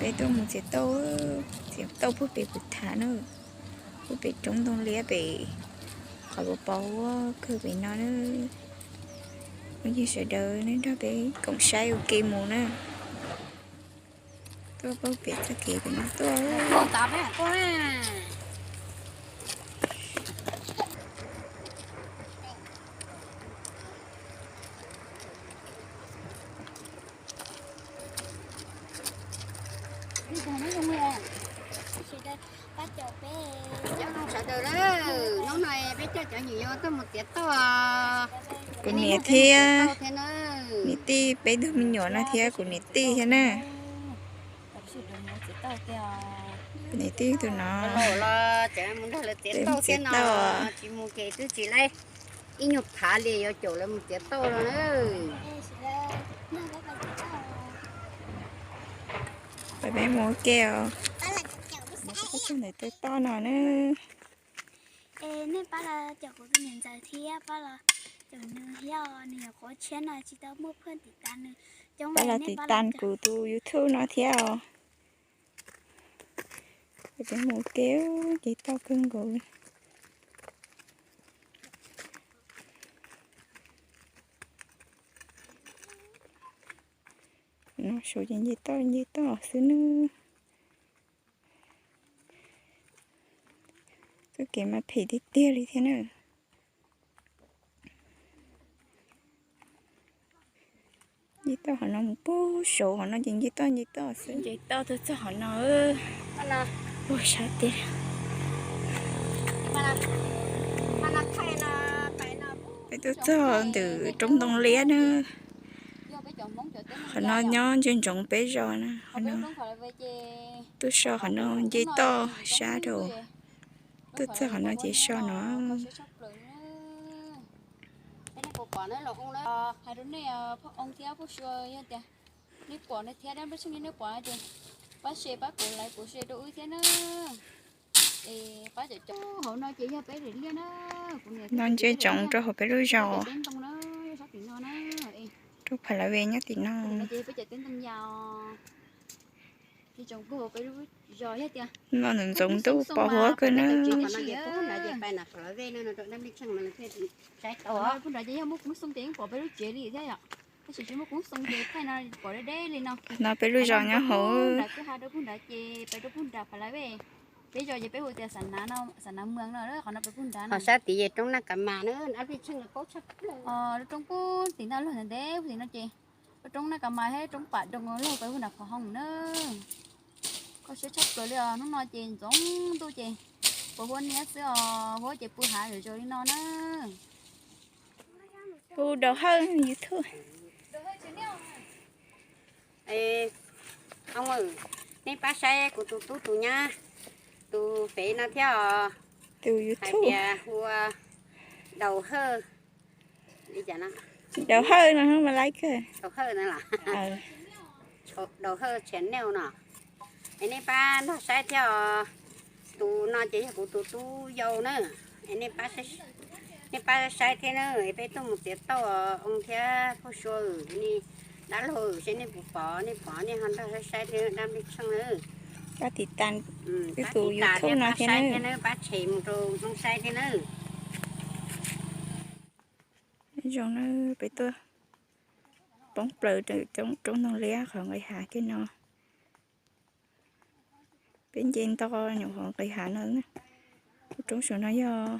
Peb tuaj mus txiav tauj, txiav tauj puag pem kuv tham na, puag pem roob ntoo liab pem qhov pos pos huab kawg pem no na. Phooj ywg sawv daws nej nrog peb koom saib ua ke mus na. Tuaj puag pem txoj kev pem no tuaj. Nyob zoo sawv daws na, hnub no peb coj cov nyuam yaus tuaj mus txiav tauj. Kuv niam thiab niam tij, peb tug me nyuam no thiab kuv niam tij thiab na. Kuv niam tij tus no, los cov mus nrog lawv txiav tauj thiab no, tsis mus ces twb tsis laib ib nyuag phav li yuav caum lawv mus txiav tauj no na. Peb mus ua ke os. Ntawm tej toj no na. Nej pab los caum kuv tus niam ntxawm thiab pab los caum nws thiab, nws nyuam qhuav tshiab no tsis tau muaj phwj tim tas nws. Pab los tim tas kuv tus YouTube no thiab os. Peb mus ua ke, ces toj kawg nkaus li. No saud ces nce toj nce toj xwb na. Txoj kev mas phem tiag tiag li thiab na. Nce toj qhov no mus puag saud, qhov no ces nce toj nce toj xwb. Nce toj tuaj txog qhov no, puag sab tiag. Peb tuaj txog ntawm roob ntoo liab na. Qhov no nyob ntsia ntsoov peb zos na, qhov no. Tuaj so qhov no nce toj sab rau, tuaj txog qhov no ces so no. Hais rau nej phauj oo thiab phauj sua, yog tias nej pom no thiab dab npeb tsheej nej pom no ces pab share pab kuv like kuv share rau wb thiab na. Es pab cov cov hauv no ces yog peb daim liaj na. No ntsia ntsoov rau hauv peb lub zos, rau Pha La Ve nyob tim no. Peb cov teb ntoo yau, ntsia ntsoov rau hauv peb lub zos yog tias no ntxoov ntxoov ntuj pos huab kawg na. Peb nrad ces yog muaj kub xoo ces yeej pom peb lub tsev li thiab yom. Tab sis tsis muaj kub xoo ces thaij no pom deb deb li no. No peb lub zos nyob hauv. Nram kwj ha rau pug nrad ces peb rau pug nram Pha La Ve. Peb zos ces peb hu tias Xav Nav Muas no, qhov no peb pug nrad no. Sab tid ces roob Naj Ka Mas na, lub roob pug tim no lug ntev ntev tim no ces lub roob Naj Ka Mas thiab roob Pam Doo lug peb pug nram Khov Hoo na. Koj siab tshaj plaws li os, hnub no ces ntxoov ntuj ces pos huab niab xwb os, huab ces pw hav zoov zoov li no na. Hu Daus Hawj YouTube. Nej pab saib kuv tus tub tus nyab tus fev no thiab os. Tus YouTube hais tias hu ua Daus Hawj li cas no? Daus Hawj no mas laiv kawg. Daus Hawj no los? Daus Hawj channel no. Es nej pab nrog saib thiab os. Tus no ces yog kuv tus tub yau na. Es nej pab saib thiab na, es peb tuaj mus txiav tauj oo thiab phauj sua, nej dab laug seb nej puas pom, nej pom nej ho nrog saib thiab dab npej tsheej na. Pab tiv tas wb tus YouTube no thiab na, pab tshem mus rau Hmoob saib thiab na. Zoo na, peb tuaj poob plaws roob Ntoo Liab qhov nqis hav kiag no. Peb nce nto nyuam qhuav nqis hav no. Lub roob saum no yog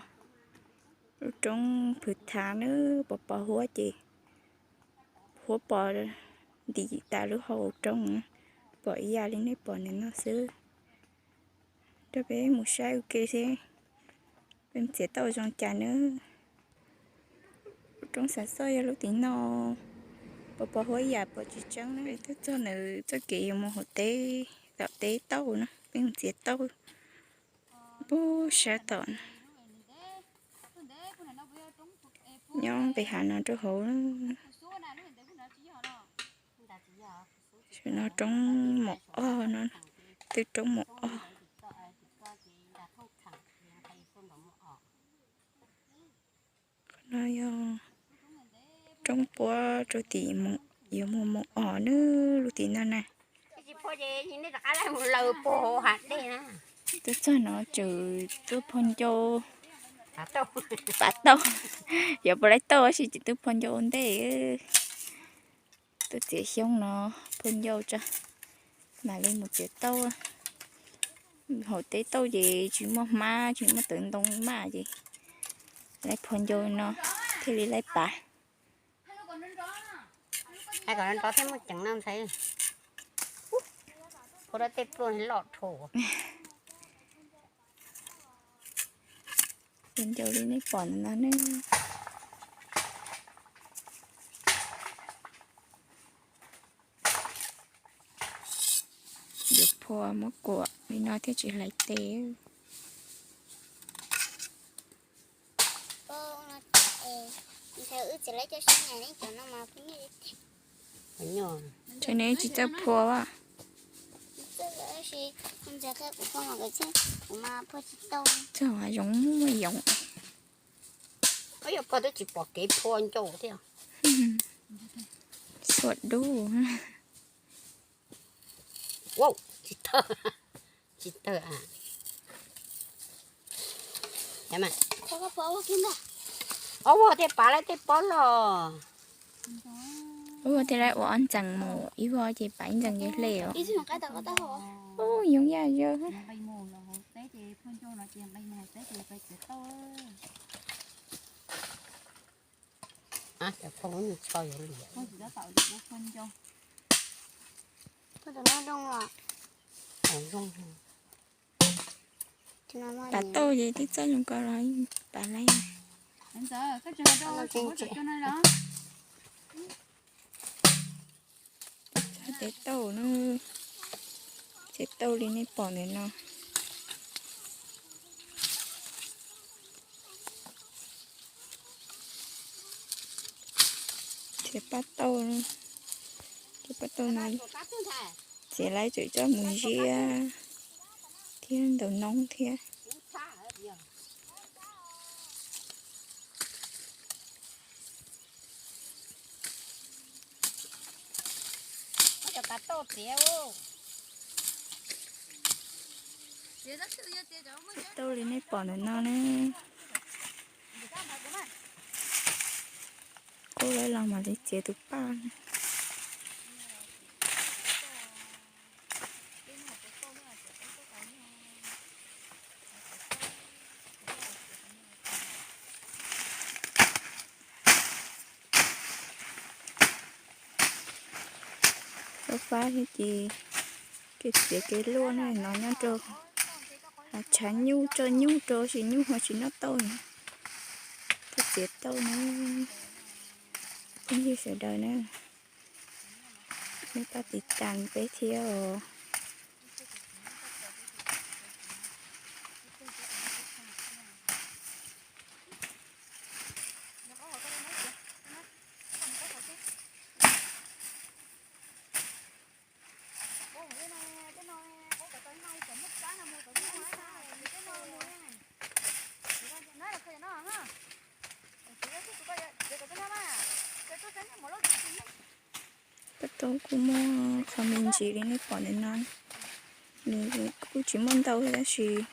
lub roob Phwv Thav na, pos pos huab ces huab pos ntim tas lub hauv roob, pom ib yam li nej pom ntawm no xwb. Nrog peb mus saib ua ke seb peb txiav tauj zoo cas nawb. Lub roob Xav Xoj yog lub tim no, pos pos huab ib yam pom tsis tseeb na. Peb tuaj txog ntawm txoj kev yuav mus hauv teb, tom teb tauj na, peb mus txiav tauj puag sab tom na. Nyob nqis hav no rau hauv. Saum no roob Mos Oj no, twb roob Mos Oj. Qhov no yog roob puab rau tim yuav mus Mos Oj na, lub tim no na. Tuaj txog no tseem tuaj phua ncau, pav tauj, yuav puas laib tauj tab sis tseem tuaj phua ncau ua ntej. Tuaj txiav xyoob no, phua ncau tso, mam li mus txiav tauj. Hauv teb tauj ces tsis muaj hmab tsis muaj tawv ntoo maj ces laib phua ncau no thiaj li laib pav. Hais kom nrov nrov thiaj muaj ceem no ntxhais. Phua rau tej pluaj loj dhau. Phua ncau li nej pom no ne. Yuav phua muab kuam li no thiaj tsis hlais tes. Ntshe neb tsis txawj phua a. Txog zoov muaj yoov. Yog phua twb tsis pom kev phua ncau thiab. Xuam dub. Tsis tawg, tsis tawg. Ob vog thiaj pav laib tej pob los. Ob vog thiaj laib ua ob ntxees mus, ib vog ces pav ib ntxees ces hle os. Ub, yoov yaj yawg. Pav tauj ces twb txawj zoo ko los pav laib. Txiav tauj na, txiav tauj li nej pom ntawm no. Txiav pab tauj, txiav pab tauj no, txiav laib tseem coj mus ziab thiab ntaus noob thiab. Tauj li nej pom ntawm no ne. Kub lawm los mam li txiav tus paj. Fab fab thiab ces kev txiav kev luaj no nyob rau hav tshav nyuj, tso nyuj rau, tab sis nyuj ho tsis noj tauj na. Tuaj txiav tauj na, phooj ywg sawv daws na, nej pab tiv tas peb thiab os. Pab tauj kuj muaj qhov me ntsis li nej pom ntawm no, nws kuj tsis muaj ntau tab sis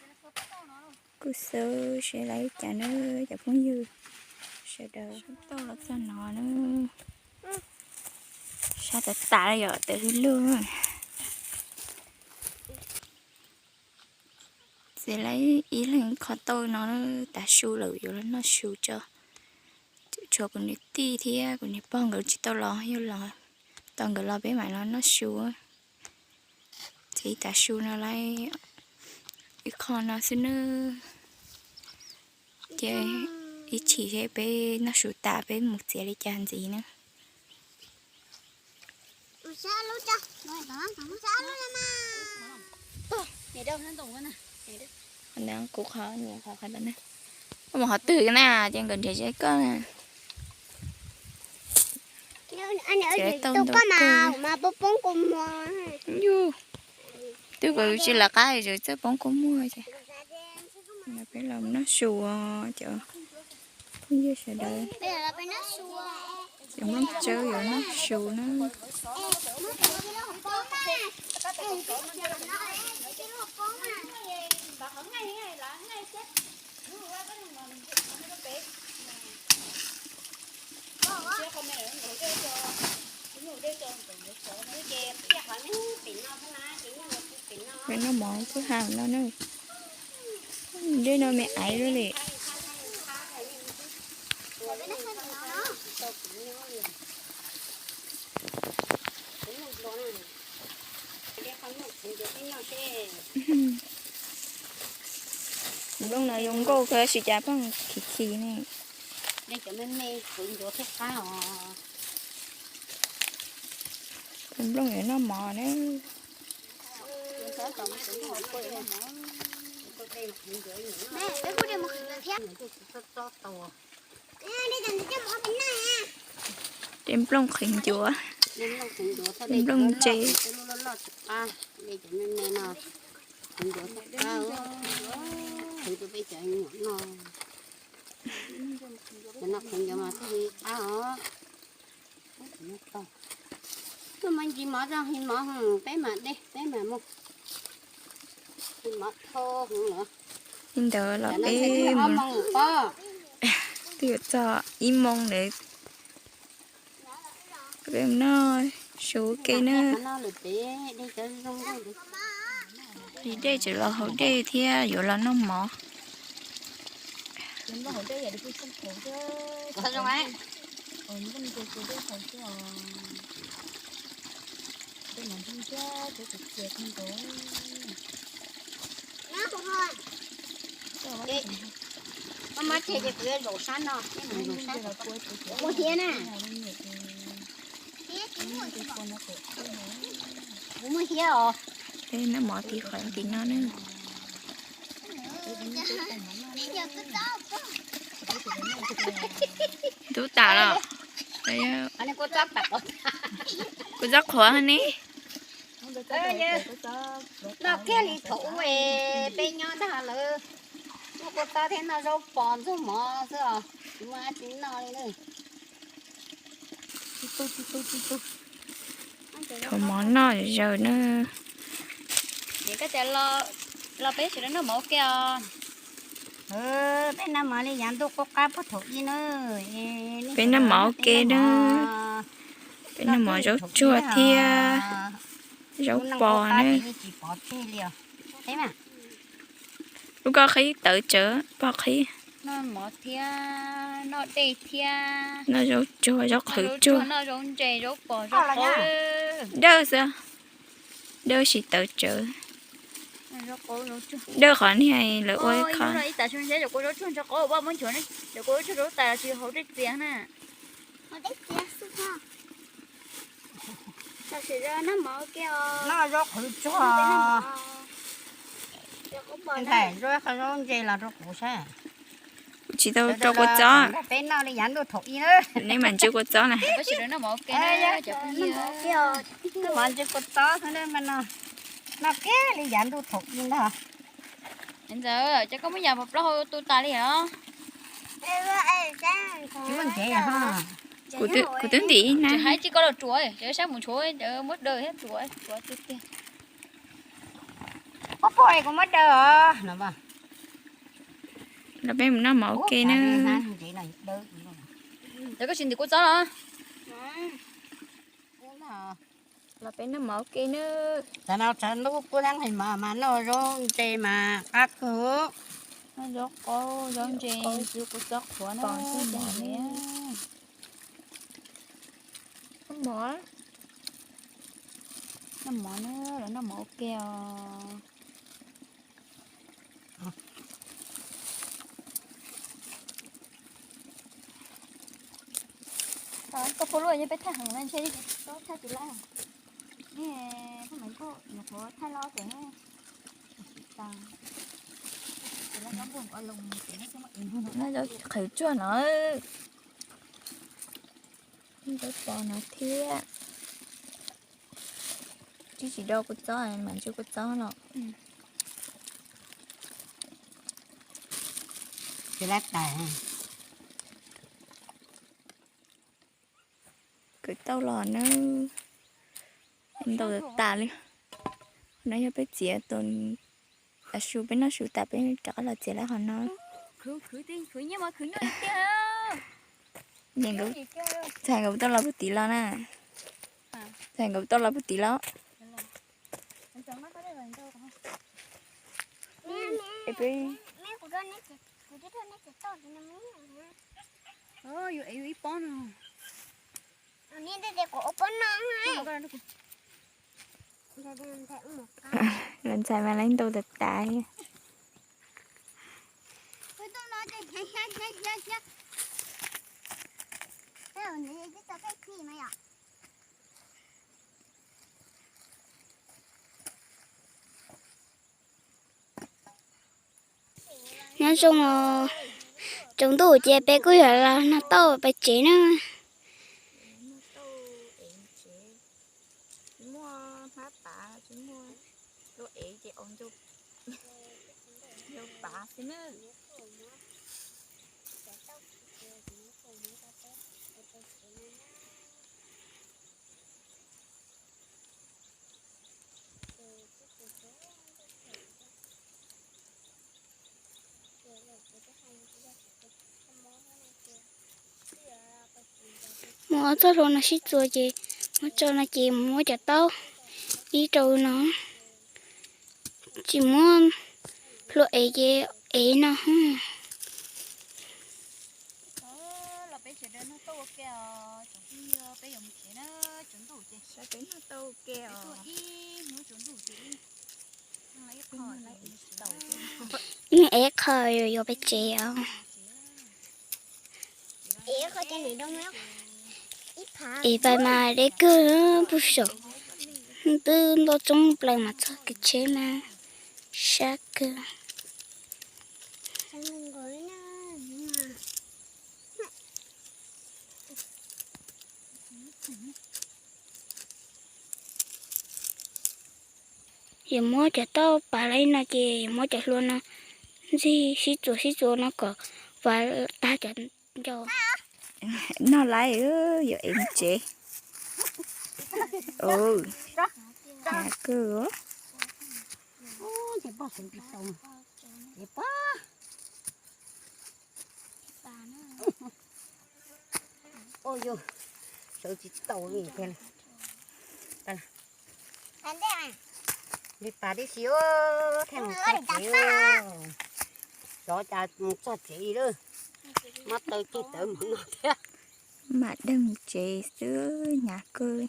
kuj xawb seb laib cas na cov phooj ywg sawv daws. Tauj los txog no na, sab tas tas li yom, tawm hlwb lug. Txiav laib ib leeg qhov tauj no tav su lawm yuav los noj su tso. Tshuav kuv niam tij thiab kuv niam pog nkawd tsis tau los, yog los tau nkawd los peb mam los noj su. Txiav ib tav su no laib ib qho no xwb nawb. Ces ib chim seb peb noj su tas peb mus txiav li cas ntxiv na. Kuv qhov nyiam qhov qhov na. Koj mus qhov twg na ces nkawd nrhiav zeb koj na. Txiav tau ntau kawg. Yus, twb kom tsis lawv qab es txawj poob kua muag ces. Peb los noj su os cov phooj ywg sawv daws. Cov Hmoob Tsawb yuav noj su na. Noj mov xwb ha no na. Dej no me aiv lawm li. Nplooj no zoo nkauj kawg, tab sis cas pheej khi khi ne. Tus nplooj yuav noj mov na. Tej nplooj qhwv ncuav, tej nplooj ntse. Tuaj mas ncig mov tso, hi mov, peb mam de, peb mam mus. Hi mov thau hwv lawm. Li ntawd los peb mus, twb yuav txog ib moos lawm. Peb mus noj su ua ke na. Li dej tseem los haus dej thiab yuav los noj mov. Muaj hiab na. Kuv muaj hiab os. Peb noj mov tiv qhov tim no na. Ntub tas los? Kua txob qhuav ne. Noj kiag li thaum ub es peb nyob ntag lawm. Muaj kua txob thiab noj zaub pos ntxuag mov xwb os, tsis muaj dab tsi noj li na. Thaum mov noj zaws na. Koj tias los peb sawv daws noj mov ua ke os. Peb noj mov li yav ntuj qub qab puag thaum ub na. Peb noj mov ua ke na. Peb noj mov zaub tsuag thiab zaub pos na. Lub koj qhib tawv tsawv, pog qhib. Noj mov thiab noj dej thiab. Noj zaub tsuag, zaub qhwv tsuag. Noj zaub ntse, zaub pos, zaub qaub. Dawb xwb. Dawb tsis tawv tsawv. Dawb qhov niag lawv ua ib qho. Ib tas zaub tsuag ntshe zaub qaub, muab nchuav, zaub qaub tsuag rau tas tsis haus dej txias na. Noj zaub qhwv tsuag. Ntxhais, zaub qhov zaub ntse los rau kuv saib. Kuv tsis tau rau kua txob. Peb noj li yav ntuj thaum ub na. Neb mas ntsia kua txob na. Noj mov ntsia kua txob xwb na mas no. Noj kiag li yav ntuj thaum ub ntag. Ntxawm, cas koj muab yam pos plaub hau tu tas li os? Kuv twb ntim ib hnab. Hais tsis koj los ruam, cov saib mus tshuav, cov muab daws thiab ruam, ruam tiag tiag. Pog, pog, kuv muab daws os. Los peb mus noj mov ua ke na. Cov koj tsis ntim kua txob los? Los peb noj mov ua ke na. Tam no tshav ntuj kub thab nqhis mov mas noj zaub ntse mas qab kawg. Noj zaub qaub zaub ntse, kua txob qhuav na. Noj mov, noj mov na, los noj mov ua ke os. Koj pub luaj yeej peb thaj heev na, ntshe yeej tsis txob thaj tsis laj. Nej pheej meem kuj nyuam qhuav thaj loj ces tsis tas. Noj zaub qhwv tsuag no. Zaub pos no thiab. Twb tsis do kua txob, mam ntsia kua txob los. Kwv tau los na, ntau tas li. No yog peb txiav tus tav su, peb noj su tas peb rov qab los txiav lawm qhov no. Ntxhais nkawd tau los puag tid los na. Ntxhais nkawd tau los puag tid los. Los ntxhais mas lawv ntau tas tas. Nyob zoo os, tsaus ntuj ces peb kuj yuav los noj tauj pem tsev na. Muab ob txoj hlua no sib txuas ces muab tso no ces muab cov taub ib rau no. Tsis muab hlua ev ces ev no. Ib ev qho yuav pem tsev os. Ev pais mas deb kawg puag saum, twb nto tsoob plaws mas txog kev tsheb mas sab kawg. Yuav muab cov taub pav li no ces yuav muab cov hlua no ntxig sib txuas sib txuas no kom vav tag cov ncau. Noj lawm, yuav ev mus tsev. Hnyav kawg. Sawv tsis tau li thiab. Li pas tib si, thiaj mus txog tsev. Xyov cas mus txog tsev li lawm. Muab taw cig tawv mus no thiab. Mam deeg mus tsev xwb, hnyav kawg li.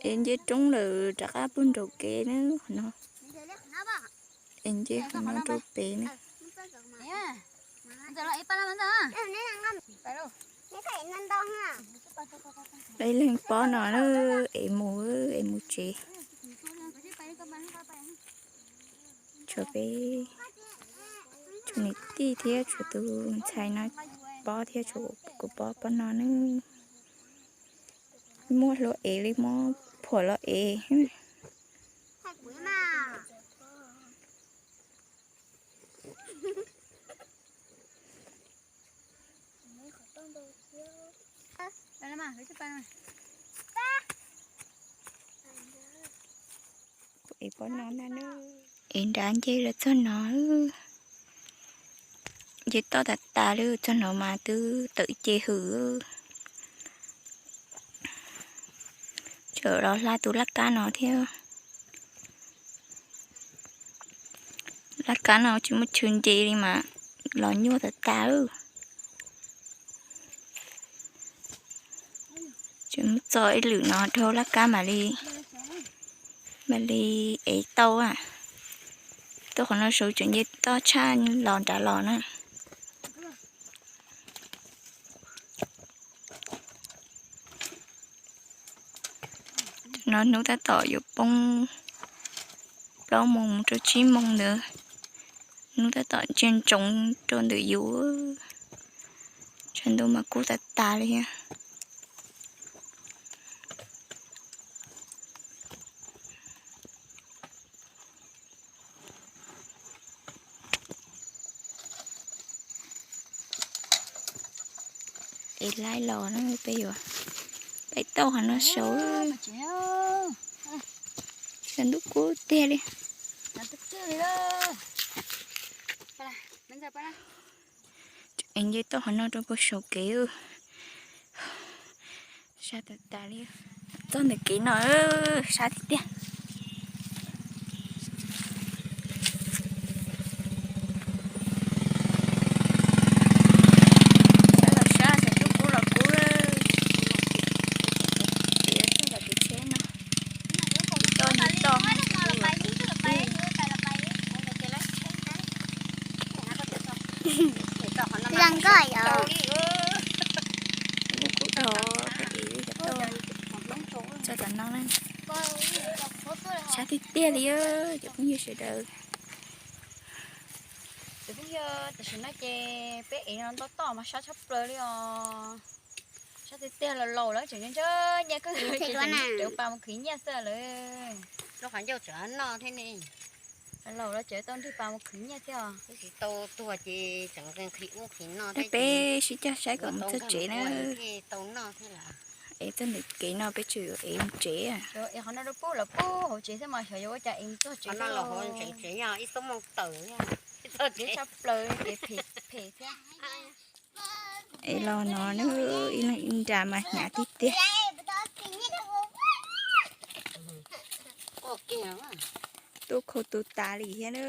Ev nce roob lawm rov qab pug nraum kev na no. Ev nce qhov no rau pem na. Ib leeg pob no na, ev mus, ev mus tsev. Tshuav peb, tshuav niam tij thiab tshuav tus ntxhais no pob thiab tshuav kuv pob pob no na. Muab hlua ev li muab phuam los ev. Ev pob no na, ev nrad nce los txog no. Nce toj tas tas li, txog no mas twb tawm ce hwm. Tseem los hla tus laj kab no thiab. Laj kab no tsis muaj chwv nce li mas los nyuaj tas tas lawm. Tseem muab txo ib lwm no rau laj kab mam li, mam li ev tau. Tuaj qhov no saud tseem nce toj tshaj los nrad los na. No hnub tab tom yuav poob plaub moos mus rau tsib moos ntawd. Hnub tab tom ntsia ntsoov rau ntawm yus, tshav ntuj mas kub tas tas li thiab. Es laib los na peb yuav pais tauj qhov no saud. Sab ntuj kub tiag li. Tseem nce tauj qhov no rau puag saum kev. Sab tas tas li. Txog ntawm kev no sab tiag tiag. Sab los sab, sab ntuj kub los kub. Ces txog ntawm kev tsheb no. Toj ntawm toj. Zoo nkauj yom. Txog tom no na. Sab tiag tiag li cov phooj ywg sawv daws. Cov phooj ywg, tam sim no ces peb ev no ntau toj mas sab tshaj plaws li os. Sab tiag tiag, laus laus lawv tseem ntshaw nyiaj kawg, ces tseem nrhiav pas mus khwv nyiaj xwb lawm. Rau qhov ncauj tseem noj thiab ne. Laus lawv tseem tau nrhiav pas mus khwv nyiaj thiab os. Tsis tau tuag ces tseem nqhis ub nqhis no thiab. Peb sib cog saib kom mus txog tsev na. Tau noj thiab lawm. Es txog ntawm kev no peb tseem yuav ev mus tsev. Ev qhov no rau pub lawv pub hauv tsev thiab mas xyov yuav ua cas ev mus txog tsev no los hauv tsev tsev yog ib xub moo tawm thiab. Txog tsev tshaj plaws ces phem phem thiab. Es los no na, ib leeg ib nra mas hnyav tiag tiag. Tuaj khau tu tas li thiab na.